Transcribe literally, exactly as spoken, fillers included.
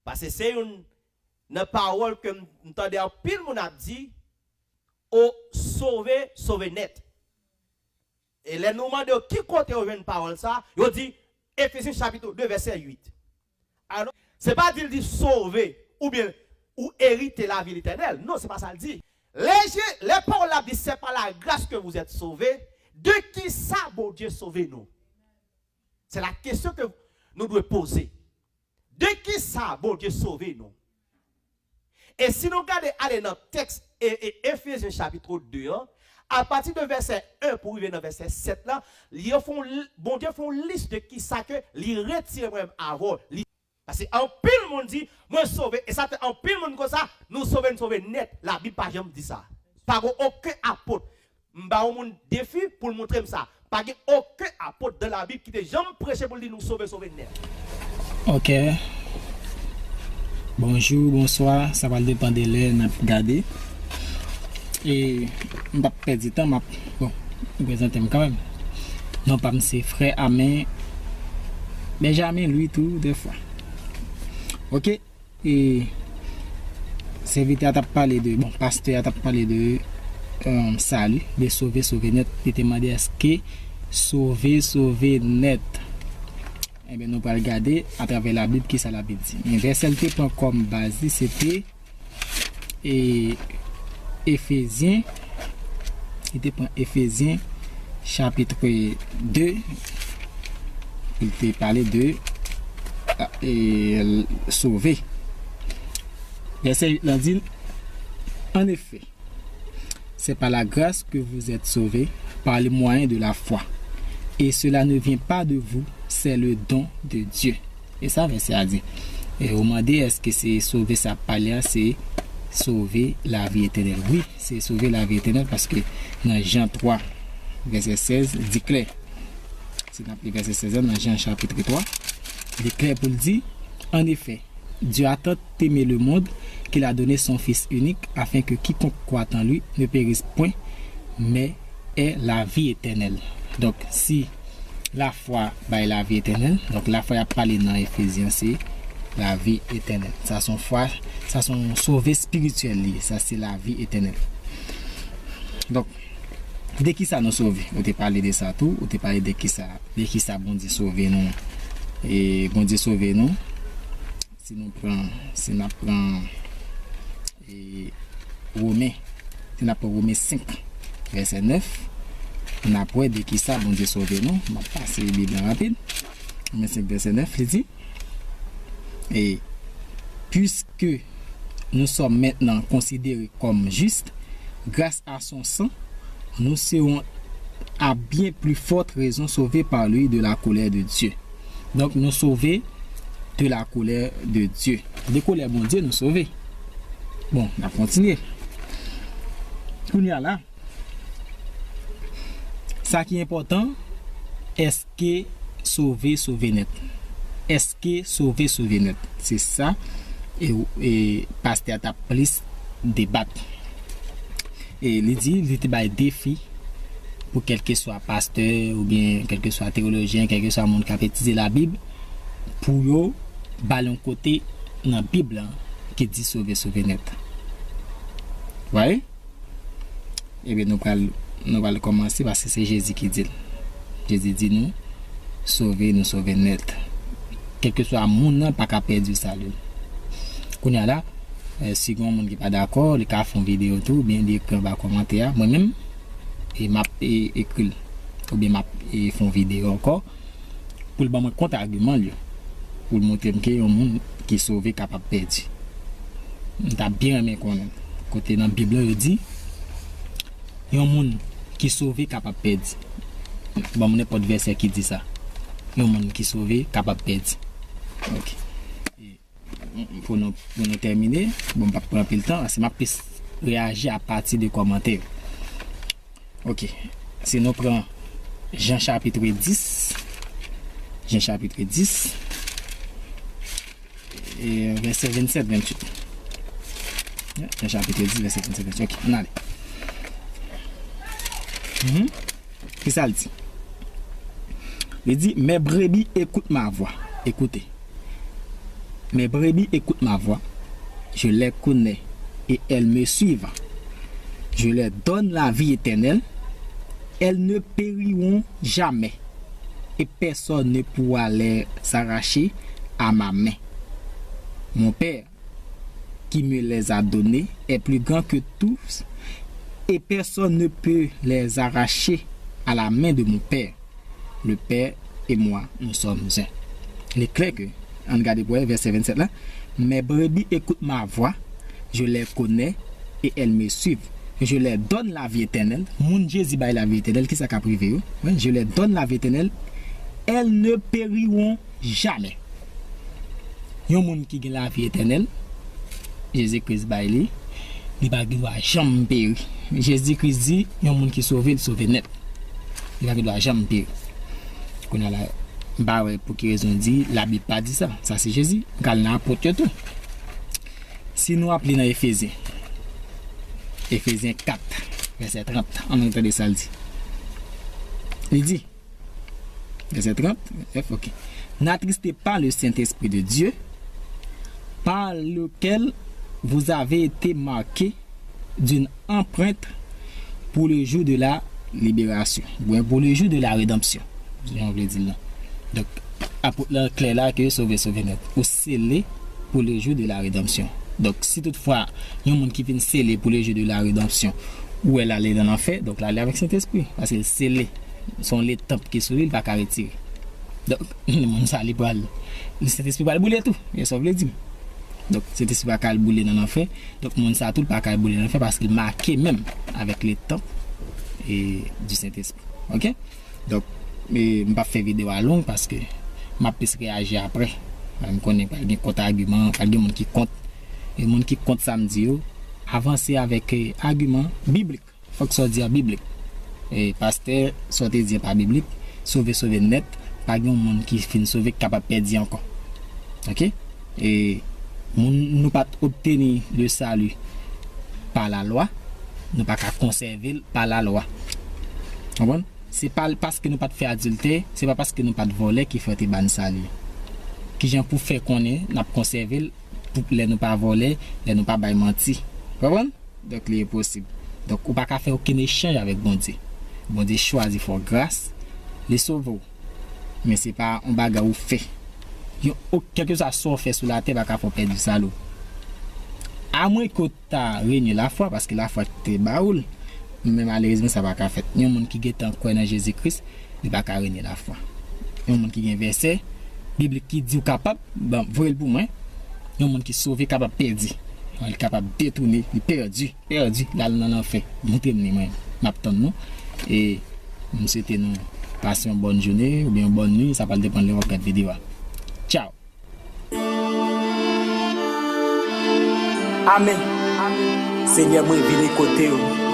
Paske se youn nan pawòl ke m, m tande anpil moun ap di, o, sove, sove nèt. E lè nou mande yo ki kote yo jwenn pawòl sa, yo di Efezyen chapit de vèsè uit. Alò, se pa di l di sove oubyen ou erite lavi etènèl. Non, se pa sa l di. Lè Je, lè pawòl la di c'est par la grâce que vous êtes sauvés, de kisa Bondye sove nou? Se la kesyon ke nou dwe poze. De kisa Bondye sove nou? E si nou gade ale nan tèks e, e, Efezyen chapit de an, apati de vèsè en pou rive nan vèsè sèt la, li yo fè yon li- Bondye fè yon lis de kisa ke li retire mwen avè w. Li, paske anpil moun di, mwen sove, e sa fè anpil moun konsa, nou sove, nou sove nèt. Labib pa janm di sa. Pa gen okenn apot. M ba yon moun defi pou l montre m sa. Pa gen okenn apot dan Labib ki te janm preche pou l di nou sove, sove nèt. Ok. Bonjou, bonswa. Sa pral depann de lè n ap gade. E m p ap pèdi tan, m ap, bon, m prezante m kanmenm. Non pa m se frè Amen Benjamin Louis tou, de fwa. Ok. E sèvitè a t ap pale de, bon, pastè a t ap pale de, um, sali, de sove, sove nèt. Li te mande èske sove, sove nèt. Ebyen, nou pral gade atravè Labib kisa Labib di. Men vèsè l te pran kòm baz li, se te, e, Efezyen, li te pran Efezyen chapit de, li te pale de, e, sove. Vèsè uit lan di, en effet, c'est par la grâce que vous êtes sauvés, par le moyen de la foi. Et cela ne vient pas de vous, c'est le don de Dieu. E sa vèsè a di. E ou mande èske se sove sa ap pale a, se sove lavi etènèl. Wi, se sove lavi etènèl paske nan Jan twa, vèsè sèz, li klè. Si n ap li vèsè sèz la nan Jan chapit twa, li klè pou l di, en effet, Dieu a tant aimé le monde qu'il a donné son Fils unique, afin que quiconque croit en lui ne périsse point, mais ait la vie éternelle. Donk, si lafwa bay lavi etènèl, donk lafwa y ap pale nan Efezyen se lavi etènèl. Sa se yon fwa, sa se yon sove espirityèl li, sa se lavi etènèl. Donk, de kisa nou sove? Ou te pale de sa tou, ou te pale de kisa, de kisa Bondye sove nou. E Bondye sove nou. Si nou pran, si n ap pran, e, Women, si n ap pran Women senk, vèsè nèf, n ap wè de kisa Bondye sove nou. M ap pase Bib la rapid. Women senk, vèsè nèf, li di, et puisque nous sommes maintenant considérés comme justes grâce à son sang, nous serons à bien plus forte raison sauvés par lui de la colère de Dieu. Donk, nou sove de la colère de Dieu. De kolè Bondye, nou sove. Bon, n ap kontinye. Kounye a la, sa ki enpòtan, èske sove, sove nèt? Èske sove, sove nèt? Se sa, e, e pastè a t ap plis debat. E li di, li te bay defi pou kèlkeswa pastè oubyen kèlkeswa teyolojyen, kèlkeswa moun k ap etidye Labib, pou yo ba l yon kote nan Bib la ki di sove, sove nèt. Vwayè? Ebyen, nou pral, nou pral kòmanse paske se Jezi ki di l. Jezi di nou, sove, nou sove nèt. Kèlkeswa moun nan pa ka pèdi sali l. Kounye a la, eh, si gen yon moun ki pa dakò, li ka fè yon videyo tou, oubyen li ekri anba kòmantè a. Mwen menm, e m ap, e, ekri l. Oubyen m ap, e, fè yon videyo ankò pou l ban mwen kont agiman l yo. Pou l montre m ke yon moun ki sove kapab pèdi. M ta byen renmen konnen kote nan Bib la yo di yon moun ki sove kapab pèdi. Ban m nenpòt vèsè ki di sa. Yon moun ki sove kapab pèdi. Ok. E, pou nou, pou nou tèmine, bon, m p ap pran anpil tan, paske m ap plis reyaji apati de kòmantè yo. Ok. Si nou pran Jan chapit dis, Jan chapit dis, e vèsè vennsèt, venntuit. Jan chapit dis, vèsè vennsèt, venntuit. Ok, ann ale. Mhm. Kisa l di? Li di, mes brebis écoutent ma voix. Écoutez. Mes brebis écoutent ma voix, je les connais et elles me suivent. Je leur donne la vie éternelle, elles ne périront jamais, et personne ne pourra les arracher à ma main. Mon Père, qui me les a donnés, est plus grand que tous, et personne ne peut les arracher à la main de mon Père. Le Père et moi, nous sommes un. Li klè ke, ann gade pou wè vèsè vennsèt la, Mes brebis écoutent ma voix, je les connais et elles me suivent. Je leur donne la vie éternelle. Moun Jezi bay lavi etènèl, kisa k ap rive yo? Wi, je leur donne la vie éternelle, elles ne périront jamais. Yon moun ki gen lavi etènèl, Jezi Kris bay li, li pa gen dwa janm peri. Jezi Kris di, yon moun ki sove, li sove nèt. Li pa gen dwa janm peri. Kounye a la, m pa wè pou ki rezon di Labib pa di sa. Sa se Jezi. M ka al nan apot yo tou. Si nou ap li nan Efezyen, Efezyen kat, vèsè trant, ann nou tande sa l di. Li di, vèsè trant, ok. N'attristez pas le Saint-Esprit de Dieu, par lequel vous avez été marqués d'une empreinte pour le jour de la libération, oubyen pour le jour de la rédemption, jan w vle di l lan. Donk, apot la klè la ke sove, sove nèt. Ou sele pour le jour de la rédemption. Donk, si toutfwa, yon moun ki vin sele pour le jour de la rédemption, ou wè l ale nan lanfè, donk l ale avèk Sentespri, paske l sele, se yon letanp ki sou li, li pa ka retire. Donk, moun sa li pral, Sentespri pral boule tou, e sa w vle di m. Donk, Sentespri pa ka al boule nan lanfè. Donk, moun sa tou, li pa ka al boule nan lanfè paske l make menm avèk letanp e di Sentespri. Ok? Donk, e, m p ap fè videyo a long paske m ap plis reyaji apre. M konnen pral gen kont agiman, pral gen moun ki kont. E moun ki kont sa m di yo, avanse avèk, e, agiman biblik. Fòk sa w di a biblik. E, pastè, sa w te di a pa biblik, sove, sove nèt, pa gen yon moun ki fin sove ki kapab pèdi ankò. Ok? E, moun, nou pa t obteni le salut par la loi, nou pa ka konsève l pa la lwa. Konprann? Se pa l paske nou pa t fè adiltè, se pa paske nou pa t vòlè ki fè yo te ba n sali. Kijan pou fè konnen n ap konsève l pou lè nou pa vòlè, lè nou pa bay manti? Konprann? Donk, li enposib. Donk, ou pa ka fè okenn echanj avèk Bondye. Bondye chwazi fè w gras, li sove w. Men se pa yon bagay ou fè. Yon, o-, kèlkeswa sa w fè sou latè pa ka fè w pèdi sali w. Amwenke w ta renye lafwa, paske lafwa ki te ba ou l, men malerezman sa pa ka fèt. Yon moun ki gentan kwè nan Jezi Kris, li pa ka renye lafwa. Yon moun ki gen vèsè biblik ki di w kapab, ban, voye l pou mwen. Yon moun ki sove kapab pèdi. Li kapab detounen, li pèdi, pèdi, l al nan lanfè. Montre m li mwen. M ap tann nou. E m swete nou pase yon bòn jounen oubyen yon bòn nwi, sa pral depann lè w ap gad videyo a. Tchao. Amèn. Senyè, mwen vini kote w.